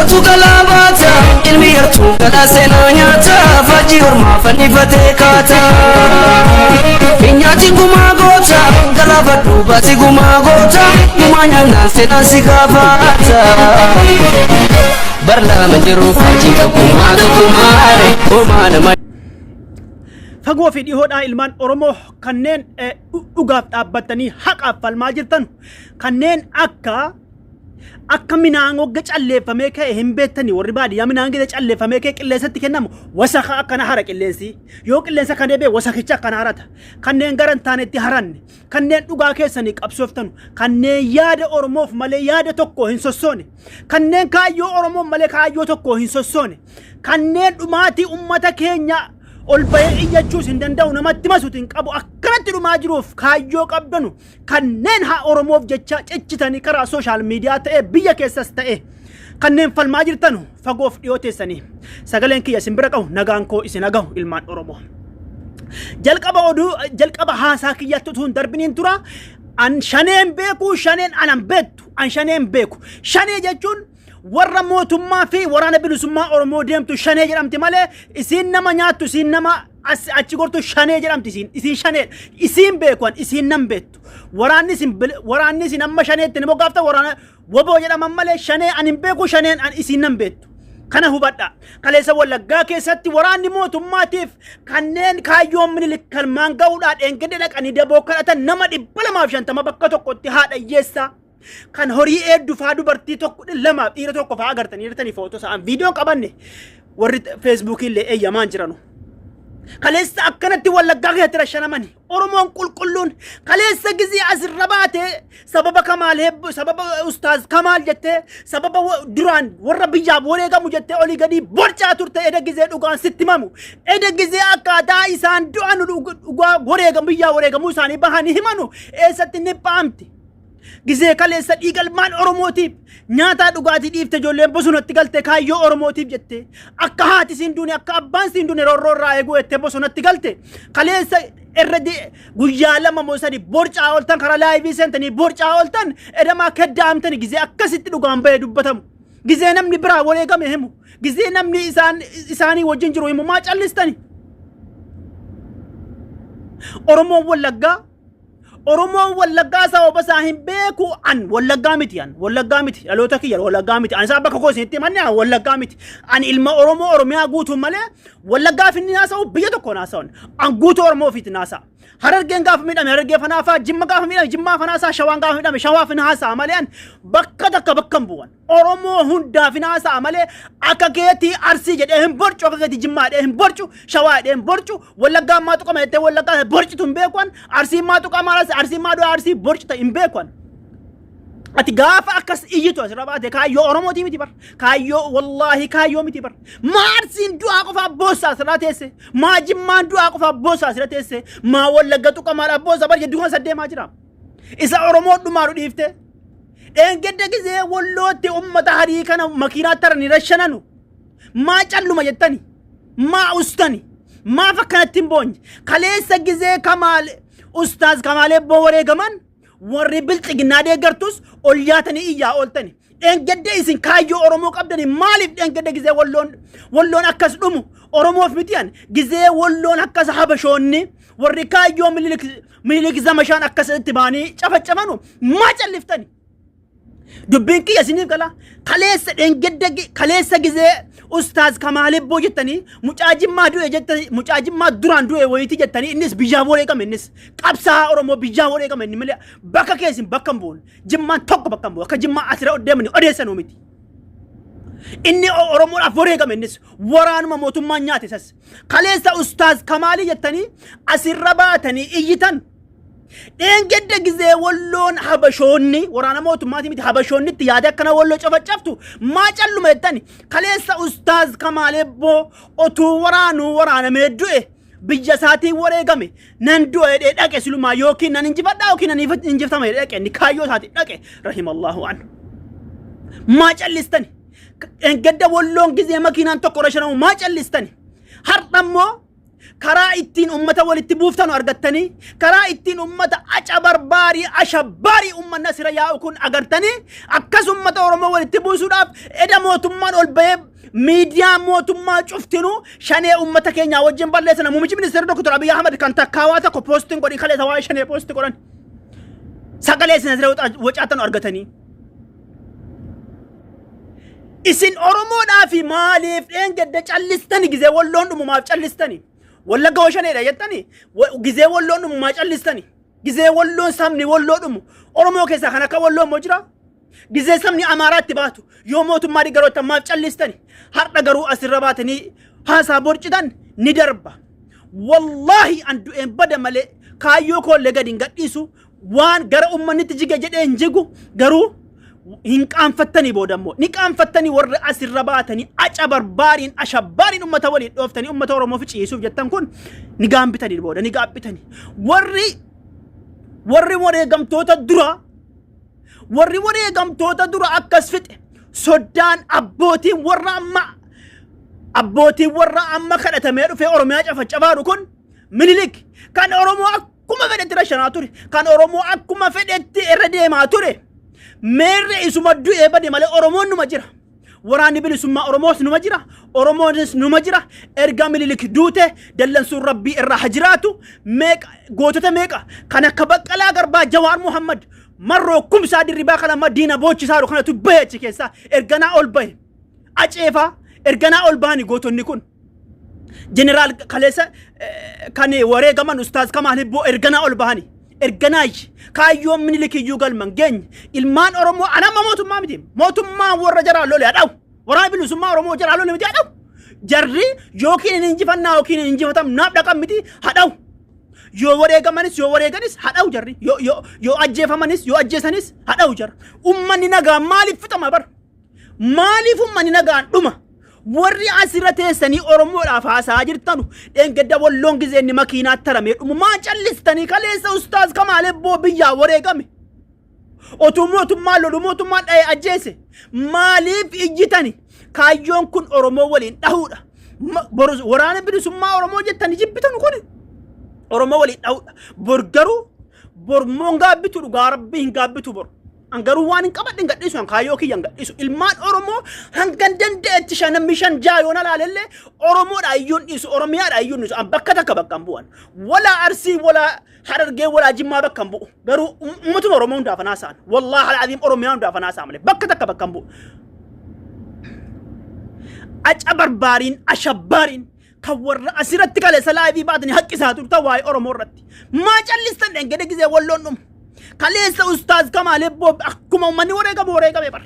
Gootatu galaa baata, ilmi yartuu galaa seenaa nyaata, faajjii ormaa fannifatee kaata. Hin nyaatin gumaa goota, galaafadhu baasi gumaa goota, gumaa nyaannaan seenaan si gaafata. Bar lama jiru faajjii tokkummaa tokkummaare, homaa nama. Fagoo fi dhihoodhaa ilmaan Oromoo kanneen dhugaaf dhaabbattanii haqaaf falmaa jirtan, kanneen akka minaan hogga calleeffamee ka'e hin beektani, warri baadiyyaa minaan gidee calleeffamee ka'e qilleensatti kennamu wasaka akkana hara. Qilleensi yoo qilleensa kan deebi'e wasakicha akkana harata. Kanneen gara hin taanetti haranne, kanneen dhugaa keessanii qabsooftanu, kanneen yaada Oromoof malee yaada tokko hin sossoone, kanneen kaayyoo Oromoof malee kaayyoo tokko hin sossoone, kanneen dhumaatii ummata keenya ol bahee iyyachuus hin danda'u, namatti masuuti hin qabu, akkanatti dhumaa jiruuf kaayyoo qabdanu, kanneen haa Oromoof jecha cichitanii karaa social media ta'e biyya keessas ta'e kanneen falmaa jirtanu, fagoof dhiyoo teessanii sagaleen kiyya isin bira qabu, nagaan koo isin hagahu, ilmaan Oromoo. Jalqaba oduu, jalqaba haasaa kiyyatti utuu hin darbiniin tura. An shaneen beeku, shaneen anan beektu, an shaneen beeku. Shanee jechuun warra mootummaa fi Waraana Bilisummaa Oromoo deemtu shanee jedhamti malee, isiin nama nyaattu, isiin nama achi gortu shanee jedhamti. Isiin shanee isiin beekuan, isiin nan beektu. Waraanni isin amma shaneetti ni moggaafta waraana woboo jedhaman malee shanee an hin beeku, shaneen an isiin nan beektu. Kana hubadha. Kaleessa Wallaggaa keessatti waraanni mootummaatiif kanneen kaayyoon Minilik kalmaan ga'uudhaa dheengadde dhaqanii daboo kadhatan nama 250 bakka tokkotti haadha hiyyeessaa kan horii eeddu faa, dubartii tokko lama, dhiira tokko faa agartanii jirtanii, footoo sa'an viidiyoon qabanne, warri Feesbuukii illee eeyyamaan jiranu. Kaleessa akkanatti Wallaggaa keessatti rashanamani. Oromoon qulqulluun kaleessa gizii asirra baatee sababa Kamaal Hebboo, sababa Ustaaz Kamaal jettee, sababa duraan warra biyyaaf wareegamu jettee olii gadii borcaa turte, eda gizee dhugaan sitti himamu, eda gizee akkaataa isaan du'an dhugaa wareegamu, biyyaa wareegamuu isaanii bahanii himanu, eessatti ni paamti? Gizee kaleessa dhiigalmaan Oromootiif nyaataa dhugaatii dhiifte, ijoolleen bosonatti galte, kaayyoo Oromootiif jette, akka haati siin duune, akka abbaan siin duune, roorroo irraa eeguu jettee bosonatti galte, kaleessa irra guyyaa 2 moo 3 borcaa ooltan, karaa live seentanii borcaa ooltan, edamaa keddaamtani. Gizee akkasitti dhugaan bahee dubbatamu, gizee namni biraa wareegame himu, gizee namni isaan isaanii wajjin jiru himu, maa callistani? Oromoon Wallaggaa, Oromoon Wallaggaa sababa isaa hin beeku. An Wallaggaa miti, an Wallaggaa miti, dhaloota kiyya Wallaggaa miti. An isaa bakka koo isinitti himanne, an Wallaggaa miti. An ilma Oromoo Oromiyaa guutuu malee Wallaggaa fi haasa'u biyya tokko haasa'u. An guutuu Oromoo ofiitti haasa'a. Harargeen gaafa miidhame Harargee fanaasaa, Jimma gaafa miidhame Jimmaa fanaasaa, Shawaan gaafa miidhame Shawaa fin haasa'a malee an bakka takka bakka hin bu'an. Oromoo hundaaf hin haasa'a malee akka keetii Arsii jedhee hin borcu, akka keetii Jimmaa jedhee hin borcu, Shawaa jedhee hin borcu, Wallaggaa maa tuqama jettee Wallaggaa borcitu hin beekuan, Arsii maa tuqama, Arsii maa du'a, Arsii borcita hin beekuan. Ati gaafa akkas iyyitu asirra baate kaayyoo Oromootii miti bar. Kaayyoo, wallaahi, kaayyoo miti bar. Maa Arsiin du'aa qofaa boossaa asirraa teesse? Maa Jimmaan du'aa qofaa boossaa asirra teesse? Maa Wallagga tuqamaadhaaf boossaa bar jedduu kana saddeemaa jira. Isa Oromoo dhumaaru dhiifte. Dheengadda gizee Wallootti ummata harii kana makiinaa taranii rashananu. Maa calluma jettani? Maa ustani? Maaf akkanatti hin boonye? Kaleessa gizee Kamaal, Ustaaz Kamaal Ebboo wareegaman, warri bilxiginnaa deeggartus ol yaatanii iyyaa ooltani. Dheengadda isin kaayyoo Oromoo qabdani, maaliif dheengadda gizee Walloon akkas dhumu Oromoof miti an gizee Walloon akkas habashoonni warri kaayyoo Minilik zamashaan akkas itti ba'anii cafacafanu maa calliftani? Dubbiin kiyya isiniif gala. Kaleessa dheengadda kaleessa gizee Ustaaz Kamaal Ebboo jettanii, mucaa Jimmaa du'e jettanii, mucaa Jimmaa duraan du'e wayitii jettanii, innis biyyaaf wareegame, innis qabsaa'aa Oromoo biyyaaf wareegame. Inni malee bakka keessin bakka hin bu'uun Jimmaan tokko bakka hin bu'u, akka Jimmaa asirra deemanii odeessanuu miti. Inni Oromoodhaaf wareegame, innis waraanuma mootummaan nyaate isas. Kaleessa Ustaaz Kamaalii jettanii asirra baatanii iyyitan. Dheengadda gizee Walloon habashoonni waraana mootummaatii miti, habashoonni itti yaada akkana Walloo cafacaftu maa calluma jettani? Kaleessa Ustaaz Kamaal Ebboo otuu waraanuu waraanamee du'e, biyya isaatiin wareegame, nan du'a jedhee dhaqe silumaa, yookiin nan injifadhaa yookiin nan injifatama jedhee dhaqe, inni kaayyoo isaatiin dhaqe, rahimallahu anhu. Maa callistani? Dheengadda Walloon gizee makiinaan tokko rashanamu maa callistani? Har'a immoo Karaa ittiin ummata walitti buuftanu argattanii, karaa ittiin ummata aca barbaarii ashabbaarii ummanni asirra yaa'u kun agartanii, akkas ummata Oromoo walitti buusuudhaaf eda mootummaan ol bahee miidiyaa mootummaa cuftinuu shanee ummata keenyaa wajjin balleessan. Muummichi ministeera Dr. Abiy Ahmed kan takkaawaa tokko poostiin godhin kaleessa waa'ee shanee poosti godhan. Sagalee isin asirra wacaatanu argatanii. Isin Oromoodhaa fi maaliif dheengadda callistani? Gizee walloon dhumu maaf callistani? Wallagga hoo shaneedha jettani? Gizee walloon dhumu maa callistani? Gizee walloon sabni walloo dhumu Oromoo keessaa kan akka walloo immoo jira? Gizee sabni Amaaraatti baatu yoo mootummaa deeggaroottan maaf callistani? Har'a garuu asirra baatanii haasaa borcitan ni darba. Wallaahi an du'een bada malee kaayyoo koollee gadi hin gadhiisu. Waan gara ummannitti jige jedhee hin jigu, garuu hin qaanfattanii. Booda immoo ni qaanfattanii. Warri asirra baatanii aca barbaariin ashabbaariin ummata waliin dhooftanii ummata Oromoo ficiisuuf jettan kun ni gaambitanii, booda ni gaabbitanii. Warri wareegamtoota dura, warri wareegamtoota dura akkas fixe, soddaan abbootiin warra amma, abbootiin warra amma kadhatamee dhufee Oromiyaa cafacafaaru kun, Minilik kan Oromoo akkuma fedhetti rashanaa ture, kan Oromoo akkuma fedhetti irra deemaa ture, meerre isuma du'ee bade malee Oromoon numa jira. Waraanni bilisummaa Oromoos numa jira. Oromoonis numa jira. Erga Minilik duute dallansuun Rabbii irraa ha jiraatu. Meeqa gootota, meeqa kan akka Baqqalaa Garbaa, Jawaar Muhammad, Marroo Kumsaa Dirribaa kan amma diina boochisaaru kanatu bahe achi keessaa erganaa ol bahe. Aceefaa erganaa ol bahani gootonni kun. Jeneraal kaleessa kan wareegaman Ustaaz Kamaal Hibboo erganaa ol bahani. Erganaayi kaayyoon Minilik iyyuu galman geenye. Ilmaan Oromoo anamma mootummaa miti. Mootummaa warra jaraa lole hadhaa'u. Waraana bilisummaa Oromoo jaraa lole miti hadhaa'u. Jarri yookiin hin injifannaa yookiin hin injifatamnaaf dhaqan miti hadhaa'u. Yoo wareegamanis, yoo wareeganis hadhaa'u jarri. Yoo ajjeefamanis, yoo ajjeesanis hadhaa'u jarri. Ummanni nagaa maaliif fixama bara? Maaliif ummanni nagaan dhuma? Warri asirra teessanii Oromoodhaaf haasa'aa jirtanu, dheengadda walloon gizeenni makiinaa taramee dhumu maa callistanii? Kaleessa Ustaaz Kamaal Ebboo biyyaa wareegame. Otuu mootummaan lolu mootummaan dha'ee ajjeese. Maaliif iyyitani? Kaayyoon kun Oromoo waliin dhahuudha. Waraana bilisummaa Oromoo jettanii jibbitanu kuni Oromoo waliin dhahuudha. Bor garuu bor immoo hin gaabbitu, dhugaa Rabbii hin gaabbitu bor. An garuu waan hin qabadhe hin gadhiisu, an kaayyoo kiyya hin gadhiisu. Ilmaan Oromoo hangan danda'etti shan, namni shan ja'a yoon alaalellee Oromoodha iyyuu hin dhiisu, Oromiyaadha iyyuu hin dhiisu. An bakka takka bakka hin bu'an. Walaa Arsii, walaa Harargee, walaa Jimmaa bakka hin bu'u. Garuu uummatuma Oromoo hundaaf anaa sa'an. Wallaahi al'aziim Oromiyaa hundaaf anaa sa'a malee bakka takka bakka hin bu'u. Aca barbaariin ashabbaariin kan warra asirratti kaleessa laayivii baatanii haqqisaa turtan waa'ee Oromoo irratti. Maa callistan dhengede gizee walloon dhumu? Kaleessa Ustaaz Kamaal Ebboo akkuma uummanni wareegamu wareegame bara.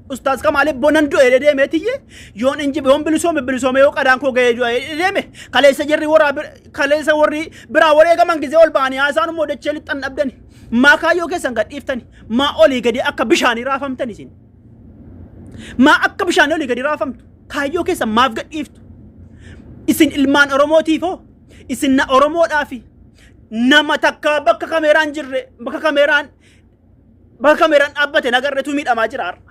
Ustaaz Kamaal Ebboo nan du'e deemee tiyye yoon injibe, yoon bilisoome bilisoome, yoo qadaan koo ga'ee du'e deeme. Kaleessa jarri warra kaleessa warri biraa wareegaman gizee ol ba'anii haasaan immoo dachee lixxan dhabdani. Maa kaayyoo keessan gad dhiiftani? Maa olii gadi akka bishaanii raafamtan isin? Maa akka bishaanii olii gadi raafamtu? Kaayyoo keessan maaf gad dhiiftu? Isin ilmaan Oromootiifoo? Isin na Oromoodhaafi? Nama takka bakka kameeraan jirre, bakka kameeraan dhaabbate nagarretu miidhamaa jira har'a.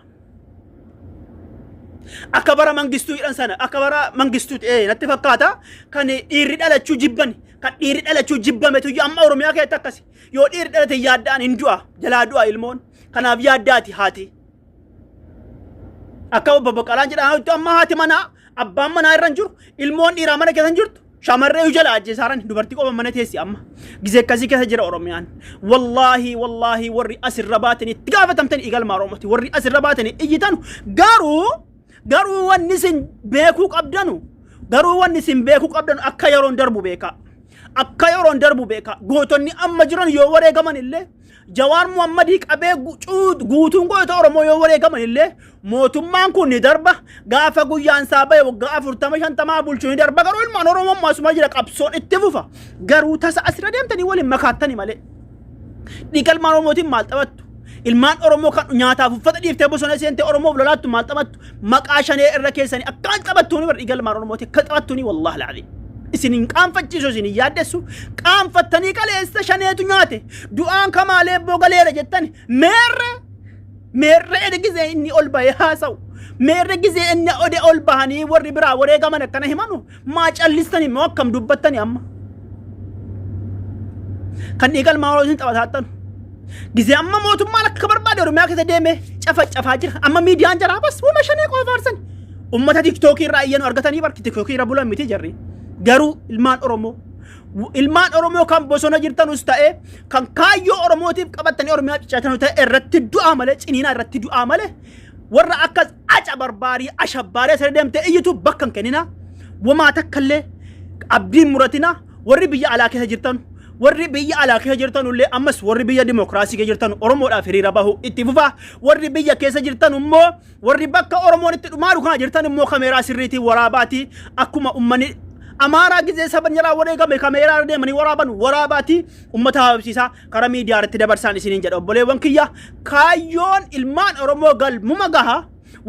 Akka bara Mangistuu jedhan sana, akka bara Mangistuu natti fakkaata, kan dhiirri dhalachuu jibban, kan dhiirri dhalachuu jibbametu amma Oromiyaa keessatti akkasi. Yoo dhiirri dhalate yaadda'an hin du'a, jalaa du'a ilmoon. Kanaaf yaaddaati haati. Akka obbo Baqqalaan jedhan amma haati manaa, abbaan manaa irra hin jiru, ilmoon dhiiraa mana keessa hin jirtu. Shamarree iyyuu jala ajjeesaaran, dubartii qofa mana teessi amma. Gizee akkasii keessa jira Oromiyaan. Wallaahi wallaahi warri asirra baatanii itti gaafatamtan igalmaa Oromooti. Warri asirra baatanii iyyitan garuu wanni isin beekuu qabdanu, garuu wanni isin beekuu qabdanu akka yeroon darbu beekaa. Akka yeroon darbu beekaa. Gootonni amma jiran yoo wareegaman illee, Jawaar Muhammadii qabee guutuun goota Oromoo yoo wareegaman illee, mootummaan kun ni darba. Gaafa guyyaan isaa bahe waggaa 40 50 bulchuu ni darba. Garuu ilmaan Oromoo ammasuma jira, qabsoon itti fufa. Garuu tasa asirra deemtanii waliin makaattani malee. Dhiiga ilmaan Oromootiin maal taphattu? Ilmaan Oromoo kan nyaataaf uffata dhiiftee bosona seentee Oromoof lolaattu maal taphattu? Maqaa shanee irra keessanii akkaan taphattuuni bara dhiiga ilmaan Oromooti akka taphattuuni wallaahi alazim. Isin hin qaanfachiisu, isin hin yaaddessu. Qaanfattanii kaleessa shaneetu nyaate. Du'aan Kamaalee Ebboo galeera jettani. Meerre meerre ergisee inni ol bahee haasa'u. Meerre gizee inni ode ol bahanii warri biraa wareegaman akkana himanu maa callistanii moo akkam dubbattani amma? Kan dhiiga ilmaan Oromoo isin taphataattan. Gizee amma mootummaan akka barbaade Oromiyaa keessa deemee cafacafaa jira. Amma miidiyaan jaraa bas wama shanee qofa faarsan. Ummata tiktookii irraa iyyanu argatanii barki tiktookii irra bulan miti jarri. Garuu ilmaan Oromoo ilmaan Oromoo kan bosona jirtanus ta'e kan kaayyoo Oromootiif qabattanii Oromiyaa cichaatanu ta'e irratti du'aa malee ciniinaa irratti du'aa malee warra akkas aca barbaarii ashabbaarii asirra deemtee iyyitu bakka hin kenninaa. Wamaa takka illee abdiin muratinaa warri biyya alaa keessa jirtan warri biyya alaa keessa jirtan illee ammas warri biyya dimokiraasii keessa jirtan Oromoodhaaf hiriira bahu itti fufaa warri biyya keessa jirtan immoo warri bakka Oromoon itti dhumaaru kana jirtan immoo kameeraa sirriitiin waraabaatii akkuma ummanni Amaaraa gizee saban jalaa wareegame kameeraa irra deemanii waraaban waraabaatii ummata hababsiisaa karaa miidiyaa irratti dabarsaan isiniin jedha obboleewwan kiyya kaayyoon ilmaan Oromoo galmuma gaha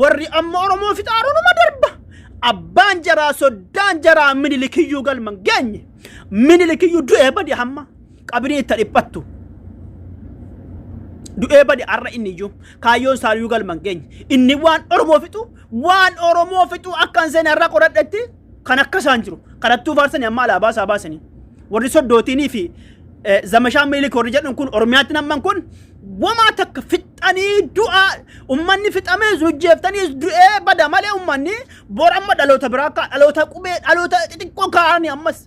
warri amma Oromoo fixaaruunuma darba abbaan jaraa soddaan jaraa minilikiyyuu galman geenye minilikiyyuu du'ee badi hamma qabrii itti dhiphattu du'ee badi har'a inni iyyuu kaayyoon isaaniyyuu galman geenye inni waan Oromoo fixu waan Oromoo fixu akka hin seene har'a qoradhetti kan akka isaan jiru kanattuu faarsanii amma alaabaa isaa baasanii warri soddootiinii fi zamashaa miilik warri jedhan kun Oromiyaatti namman kun wamaa takka fixanii du'aa ummanni fixamee hojjeeftanii du'ee bada malee ummanni bor amma dhaloota biraa akka dhaloota qubee dhaloota xixiqqoo kaa'anii ammas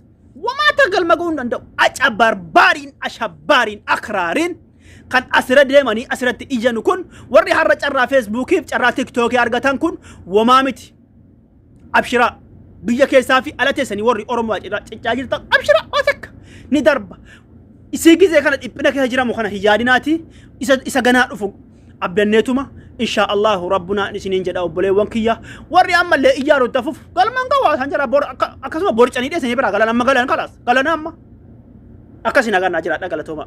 wamaa takka galma ga'uu hin danda'u aca barbaariin ashabbaariin akraariin kan asirra deemanii asirratti iyyanu kun warri har'a carraa feesbuukiif carraa tiktookii argatan kun wamaa miti. Abshiraa biyya keessaa fi ala teessanii warri Oromoo ciccaa jirtan abshiraa waa takka ni darba. Isii gizee kana dhiphina keessa jiramu kana hin yaadinaati isa isa ganaa dhufu abdanneetuma inshaa Allahu rabbunaa isiniin jedha obboleewwan kiyya warri ammallee iyyaaru itti hafuuf galmaan gawaa isaan jira bor akkasuma borcanii dheessanii biraa galan amma galan kalaas galan amma akkasii nagaan naa jiraadha galatooma.